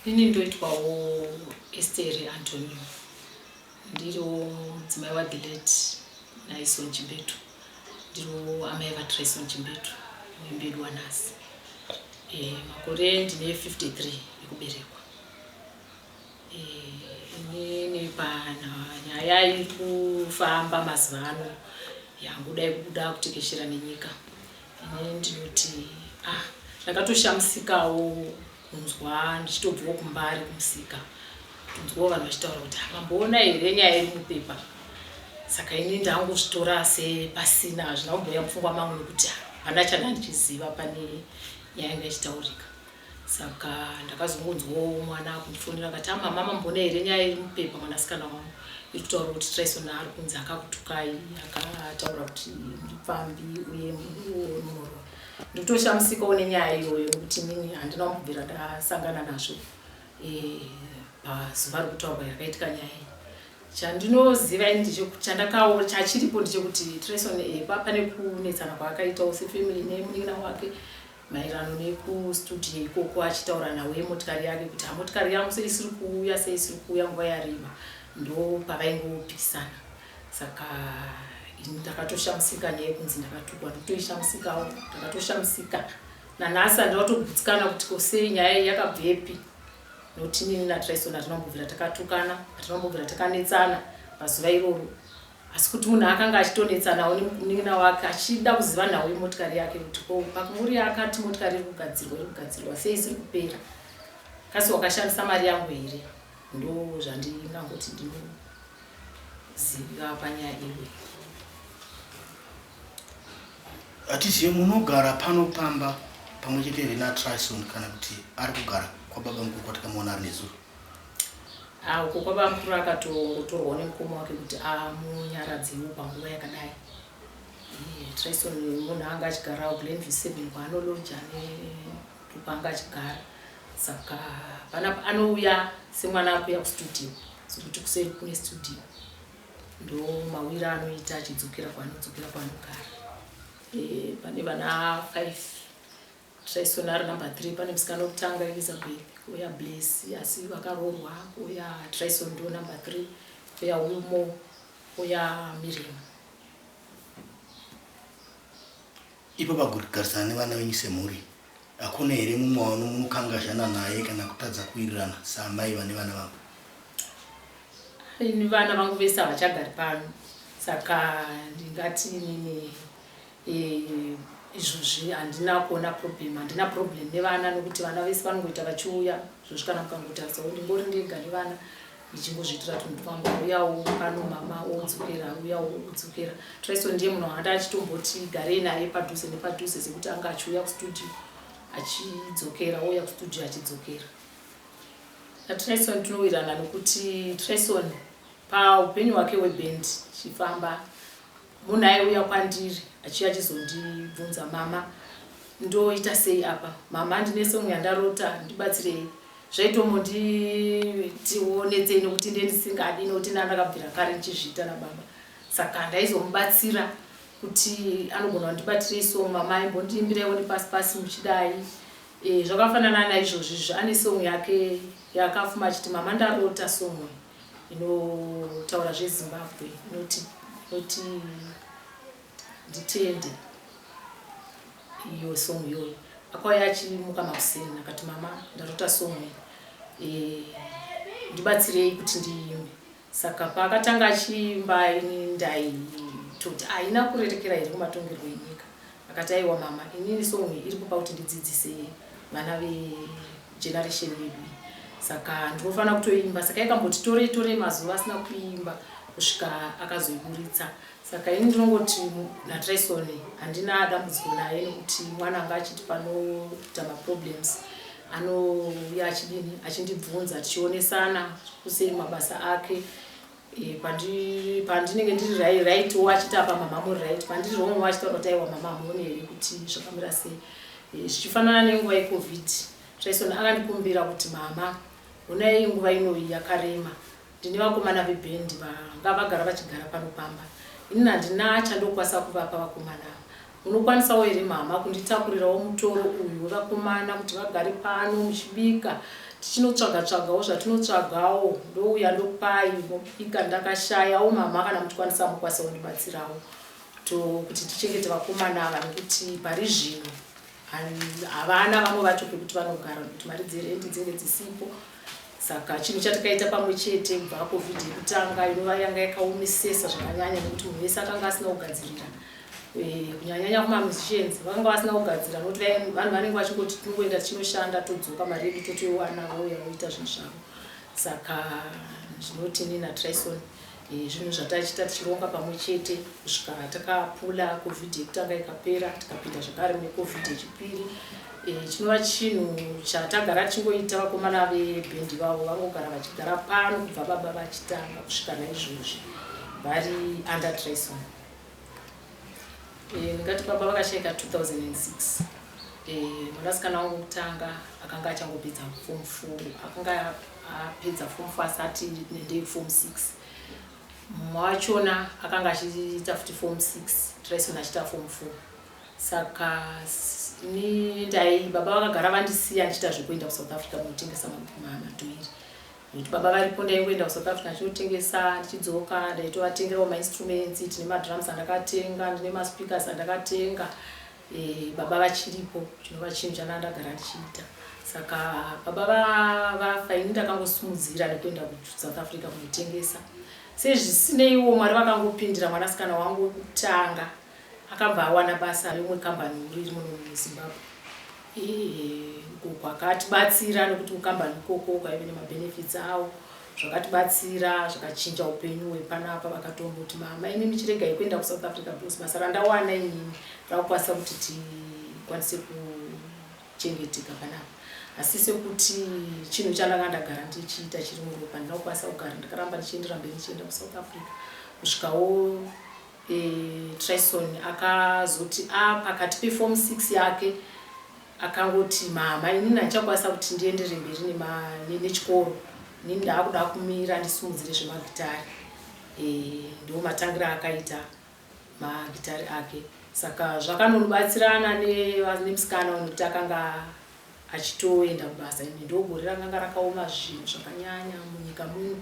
Ini ndoitwawo Esteri Antonio, ndiriwo mudzimai wa the late Naison Chimbetu, ndiriwo amai vaTryson Chimbetu, muimbi wedu wanhasi. Makore ndine 53 ekuberekwa. Inini panyaya iri kufamba mazuva ano yanguda yekubuda kutekeshera nenyika, ini ndinoti ndakatoshamisikawo kunzwa ndichitobvawo kuMbare kumusika, kunzwawo vanhu vachitaura kuti mamboona here nyaya iri mupepa. Saka ini ndangozvitora sepasina, hazvina kumbouya mupfungwa mangu nekuti hapana chanda ndichiziva pane nyaya yanga ichitaurika. Saka ndakazongonzwawo mwana akundifonera akati, mama, mamboona here nyaya iri mupepa, mwanasikana wangu, iri kutaura kuti Tryson ari kunzi akakutukai, akataura kuti muri pfambi uye munoroya. Ndikutoshamisikawo nenyaya iyoyo nekuti inini handina kumbobvira ndasangana nazvo pazuva rikutaurwa yakaitika nyaya iyi. Chandinoziva ini chandakaona chachiripo ndechekuti Tryson pane kunetsana kwaakaitawo sefamily nemunin'ina wake maererano nekustudio ikoko, achitaura nhau yemotikari yake kuti motikari yangu sei isiri kuuya, sei isiri kuuya nguva yareba. Ndo pavaingopikisana. Saka ini ndakatoshamisika nyaya yekunzi ndakatukwa, ndikutoishamisikawo, ndakatoshamisika nanhasi handina kutogutsikana kuti ko sei nyaya iyi yakabvepi, nokuti inini naTryson hatina kumbobvira takatukana, hatina kumbobvira takanetsana pazuva iroro. Asi kuti munhu akanga achitonetsanawo nemunin'ina wake achida kuziva nhau yemotikari yake kuti ko pakumuri akati motikari iri kugadzirwa, iri kugadzirwa sei isiri kupera, kasi wakashandisa mari yangu here? Ndo zvandingangoti ndinoziva panyaya iyoyi. Hatizive munogara pano pamba pamwe chete here naTryson, kana kuti ari kugara kwababa mukuru kwatakamuona ari nezuro? Uko kwababa mukuru akatongotorwawo nemukoma wake kuti amunyaradzewo panguva yakadai. Tryson munhu anga achigarawo Glenview 7 kwaanoloja nepaanga achigara. Saka panapa anouya semwana akuuya kustudio, sekuti kuseri kune studio, ndo mawira anoita achidzokera kwaanodzokera kwaanogara. Pane vana 5, Tryson ari number 3. Pane musikana wekutanga Elizabeth, kouya Bless asi vakaroorwa, kouya Tryson ndo number 3, kouya Wilmo, kouya Miriam. Ipo pakugarisana nevana venyu semhuri, hakuna here mumwe wamunokangazhana naye kana kutadza kuwirirana saamai vane vana vavo? Ini vana vangu vese havachagari pano, saka ndingati inini izvozvi handina kuona problem, handina problem nevana nokuti vana vese vanongoita vachiuya. Izvozvi kana mukangotarisawo ndingori ndega nevana ndichingozviitira tunhu twangu, uyawo pano mama, wodzokera, uyawo wodzokera. Tryson ndiye munhu wanga achitomboti garei naye padhuze nepadhuze, sekuti anga achiuya kustudio achidzokera, ouya kustudio achidzokera. NaTryson tinowirana nokuti Tryson paupenyu hwake hwebhendi chifamba munhu aiuya kwandiri achiuya achizondibvunza, mama, ndoita sei apa, mama, ndine song yandarota, ndibatsirei. Zvaitombondionetsei nokuti ndiye ndisingadi, nokuti ndandakabvira kare ndichizviita nababa. Saka ndaizomubatsira kuti anogona kundibatirei song, mama, aimbondiimbiraiwo nepasi pasi muchidai. Zvakafanana naizvozvi izvi, ane song yake yaakafuma achiti, mama, ndarota song inotaura zveZimbabwe, inoti nditende. Iyo song iyoyo akauya achimuka makuseni akati, mama, ndarota song, ndibatsirei kuti ndiimbe. Saka paakatanga achiimba, ini ndaitoti haina kurerekera here kumatongerwo enyika. Akati, aiwa mama, inini song iyi iri kupa kuti ndidzidzise vana vegeneration yedu, saka ndinofanira kutoimba. Saka yakamboti torei torei mazuva asina kuimba kusvika akazoiburitsa. Saka ini ndinongoti naTryson handina dambudziko naye nekuti mwana anga achiti panoita maproblems anouya achidini, achindibvunza, tichionesana kusei mabasa ake. Pandinenge ndiri right wo achiti apa mama muri right, pandiri wrong wo achitaura kuti aiwa mama, hamuoni here kuti zvakamira sei? Zvichifanana nenguva yeCovid, Tryson akandikumbira kuti, mama, honai nguva inoyi yakarema, ndine vakomana vebhendi vanga vagara vachigara pano pamba, inini handina chandokwanisa kuvapa vakomana ava. Munokwanisawo here mama kunditakurirawo mutoro uyu wevakomana kuti vagare pano muchibika Tichinotsvaga tsvagawo zvatinotsvagawo, ndouya ndokupai mobika. Ndakashayawo mama, kana muchikwanisa mukwanisa kundibatsirawo to kuti tichengete vakomana ava, nekuti pari zvino havana vamwe vacho pekuti vanogara, nekuti mari dzerendi dzinge dzisipo. Saka chinhu chatakaita pamwe chete kubva COVID yekutanga, inova yanga yakaomesesa zvakanyanya, nekuti munhu wese akanga asina kugadzirira, kunyanyanya kumamusicians vakanga vasina kugadzira, nokuti vanhu vanenge vachingoti tinongoenda tichinoshanda, todzoka, mari yedu totoiwana, vouya voita zvinhu zvavo. Saka zvinoti ini naTryson, zvinhu zvatachiita tichironga pamwe chete kusvika takapula COVID yekutanga ikapera, tikapinda zvakare mune COVID yechipiri, chinova chinhu chatagara tichingoita. Vakomana vebhendi vavo vangogara vachigara pano kubva baba vachitanga kusvika naizvozvi, vari under Tryson. Ndingati baba vakashayika 2006. Mwanasikana wangu wekutanga akanga achangopedza form 4, akanga apedza form 4 asati nendei form 6. Mumwe wachona akanga achiita futi form 6, Tryson achiita form 4. Saka ini ndai baba vakagara vandisiya ndichiita zvekuenda kuSouth Africa kunotengesa madhoiri, nekuti baba varipo ndaingoenda kuSouth Africa ndichinotengesa, ndichidzoka ndaitovatengerawo mainstruments. Tine madrums andakatenga, ndine maspeakers andakatenga, baba vachiripo, chinova chinhu chandanga ndagara ndichiita. Saka baba vafa, ini ndakangosimudzira nekuenda kuSouth Africa kunotengesa. Sezvisineiwo, Mwari vakangopindira, mwanasikana wangu wekutanga akabva awana basa rimwe kambani huru iri muno muZimbabwe, uko kwakatibatsira, nekuti kukambani ikoko kwaive nemabenefits avo. Zvakatibatsira, zvakachinja upenyu hwepanapa. Vakatomboti, "Mama, imi michiregai kuenda kuSouth Africa because basa randawana inini rakukwanisa kuti tikwanise kuchengeteka panapa." Asi sekuti chinhu chandanga ndagara ndichiita chiri muropa, ndina kukwanisa kugara, ndakaramba ndichiendera mberi ndichienda kuSouth Africa kusvikawo Tryson akazoti pakati peform 6 yake akangoti, "Mama, inini handichakwanisa kuti ndiendere mberi nechikoro, inini ndaakuda kumira ndisimudzire zvemagitari." Ndo matangira akaita magitari ake. Saka zvakanobatsirana nemusikana nekuti akanga achitoenda kubasa. Ine ndo gore rakanga rakaoma zvinhu zvakanyanya munyika muno,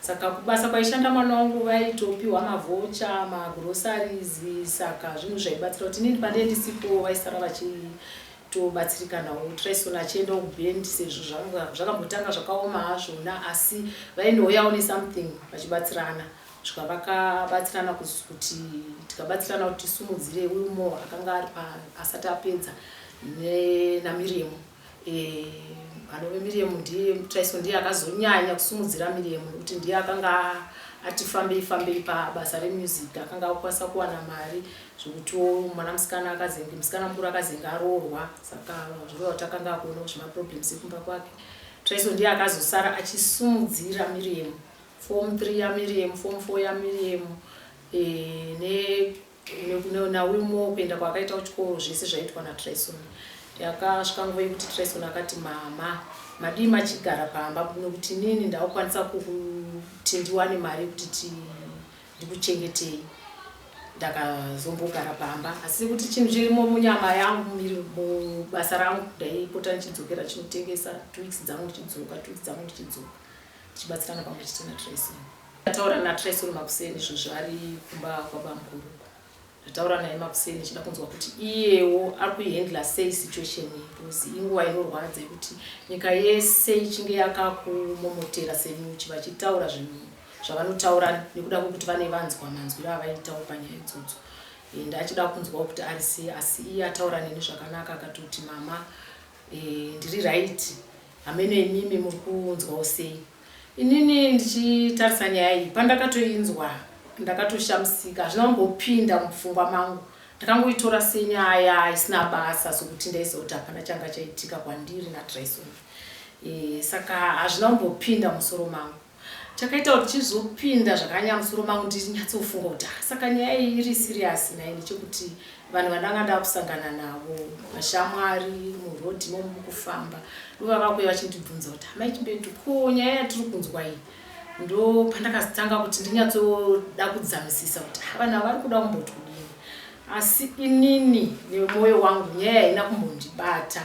saka kubasa kwaishanda mwana wangu vaitopiwa mavoucher, magroceries. Saka zvinhu zvaibatsira kuti inini pandee ndisipo vaisara vachitobatsirikanawo. Tryson achiendawo kubhendi, sezvo zvakambotanga zvakaoma hazvona, asi vaindouyawo nesomething vachibatsirana kusvika vakabatsirana kuti tikabatsirana kuti tisumudzire Wilmo akanga ari asati apedza naMiriam, anove Miriam ndiye Tryson ndiye akazonyanya kusumudzira Miriam, nekuti ndiye akanga ati fambei fambei pabasa remusic, akanga akukwanisa kuwana mari zvekutiwo mwana musikana akazenge, musikana mukuru akazenge aroorwa. Saka zvoreva kuti akanga akuonawo zvemaproblems ekumba kwake. Tryson ndiye akazosara achisumudzira Miriam, form 3 yaMiriam, form 4 yaMiriam, naWilmo kuenda kwaakaita kuchikoro, zvese zvaitwa naTryson. Yakasvika nguva yekuti Tryson akati, "Mama, madii machigara pamba, nekuti inini ndakukwanisa kuti ndiwane mari yekuti ndikuchengetei." Ndakazombogara pamba, asi kuti chinhu chirimo munyama yangu, mubasa rangu, ndaipota ndichidzokera chinotengesa 2 weeks dzangu, ndichidzoka 2 weeks dzangu, ndichidzoka, tichibatsirana pamwe chete naTryson. Ndataura naTryson makuseni izvozvo, ari kumba kwabamukuru. Ndataura naye makuseni ndichida kunzwa kuti iyewo ari kuihandla sei situation iyi, because inguva inorwadza yekuti nyika yese ichinge yakakumomotera senyuchi, vachitaura zvinhu zvavanotaura nekuda kwekuti vane vanzwa manzwiro avaitawo panyaya idzodzo. Ndachida kunzwawo kuti ari sei, asi iye ataura neni zvakanaka, akatoti, "Mama, ndiri right, hamene imimi muri kunzwawo sei?" Inini ndichitarisa nyaya iyi, pandakatoinzwa ndakatoshamisika, hazvina kumbopinda mupfungwa mangu. Ndakangoitora senyaya isina basa, sokuti ndaiziva kuti hapana changa chaitika kwandiri naTryson. Saka hazvina kumbopinda musoro mangu. Chakaita kuti chizopinda zvakanyanya musoro mangu, ndinyatsofunga kuti, ah, saka nyaya iyi iri serious nai, ndechekuti vanhu vandanga ndakusangana navo, mashamwari murodhi imomo mukufamba, ndova vakuya vachindibvunza kuti, "Amai Chimbetu, ko nyaya yatiri kunzwa iyi?" Ndo pandakazotanga kuti ndinyatsoda kudzamisisa kuti, ah, vanhu ava vari kuda kumboti kudini. Asi inini nemwoyo wangu nyaya haina kumbondibata,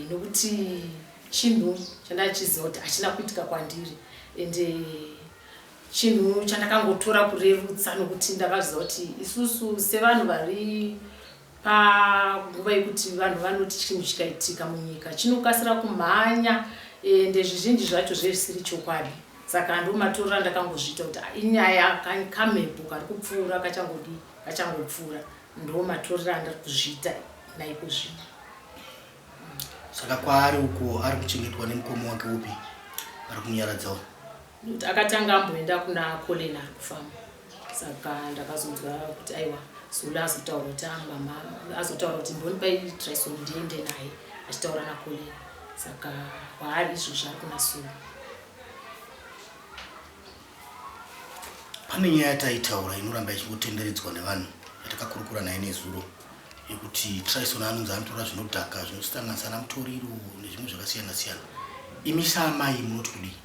nokuti Chinhu chandachiziva kuti hachina kuitika kwandiri ende chinhu chandakangotora kurerutsa nokuti ndakaziva kuti isusu sevanhu vari panguva yekuti vanhu vanoti chinhu chikaitika munyika chinokasira kumhanya ende zvizhinji zvacho zvezvisiri chokwadi. Saka ndomatorero andakangozviita kuti inyaya kamhepo kari kupfuura kachangodii kachangopfuura ndomatorero andiri kuzviita naiko zvino. Saka kwaari uko ari kuchengetwa nemukoma wake upi ari kumunyaradzawo? Nekuti akatanga amboenda kuna Colin ari kufamba saka ndakazonzwa kuti aiwa Zulu azotaura kuti ah, mama azotaura kuti mbonipai Tryson ndiende naye achitaura naColin saka kwaari izvozvo ari kuna Zulu. Pane nyaya yataitaura inoramba ichingotenderedzwa nevanhu yatakakurukura naye nezuro yekuti Tryson anonzi anotora zvinodhaka zvinosanganisa namutoriro nezvimwe zvakasiyana siyana. Imi saamai munoti kudii?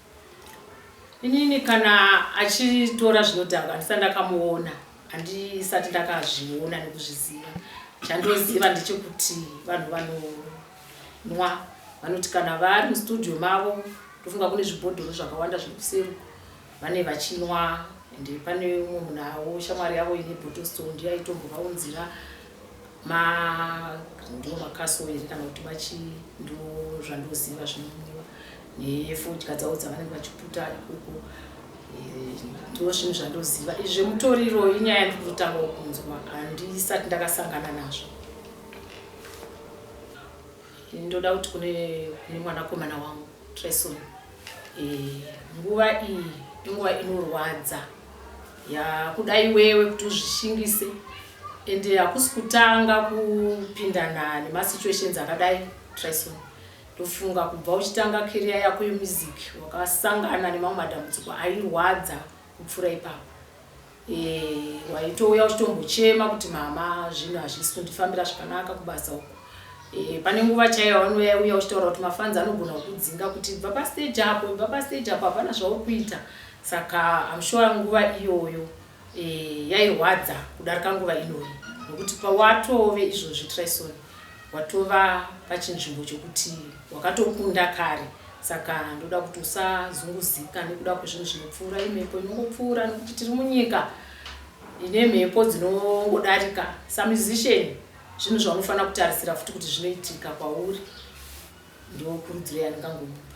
Inini kana achitora zvinodhaka handisati ndakamuona, handisati ndakazviona nekuzviziva. Chandoziva ndechekuti vanhu vanonwa vanoti kana vari mustudio mavo, ndofunga kune zvibhodhoro zvakawanda zviri kuseri uko, vane vachinwa ende pane umwe munhu awo shamwari yavo ine bottle store ndiye aitombovaunzira ma ndiwo makaso here kana kuti machi ndo zvandoziva zvinomwiwa nefodya dzavo dzavanenge vachiputa ikoko eh, ndo zvinhu zvandoziva izvi zvemutoriro inyaya yandiri kutotangawo kunzwa handisati ndakasangana nazvo ndoda kuti kune kune mwanakomana wangu Treson e, nguva iyi inguva inorwadza yakuda iwewe kuti uzvishingise ende hakusi kutanga kupindana nemasituations akadai Treson ndofunga kubva uchitanga career yako yemusic wakasangana nemamwe madambudziko airwadza kupfuura ipapo Eh, waitouya uchitombochema kuti mama zvinhu hazvisi kundifambira zvakanaka kubasa uku. Eh, pane nguva chaiyo yaunouya uya uchitaura kuti mafanzi anogona kukudzinga kuti bva pastage apo, bva pastage apo, hapana zvauri kuita. Saka I'm sure nguva iyoyo eh, yairwadza kudarika nguva inoyi nokuti pawatove izvozvi Tryson watova pachinzvimbo chokuti wakatokunda kare saka ndoda kuti usazunguzika nekuda kwezvinhu zvinopfuura imhepo inongopfuura nekuti tiri munyika ine mhepo dzinongodarika samusician zvinhu zvaunofanira kutarisira futi kuti zvinoitika kwauri ndokurudziro yandingangomupa.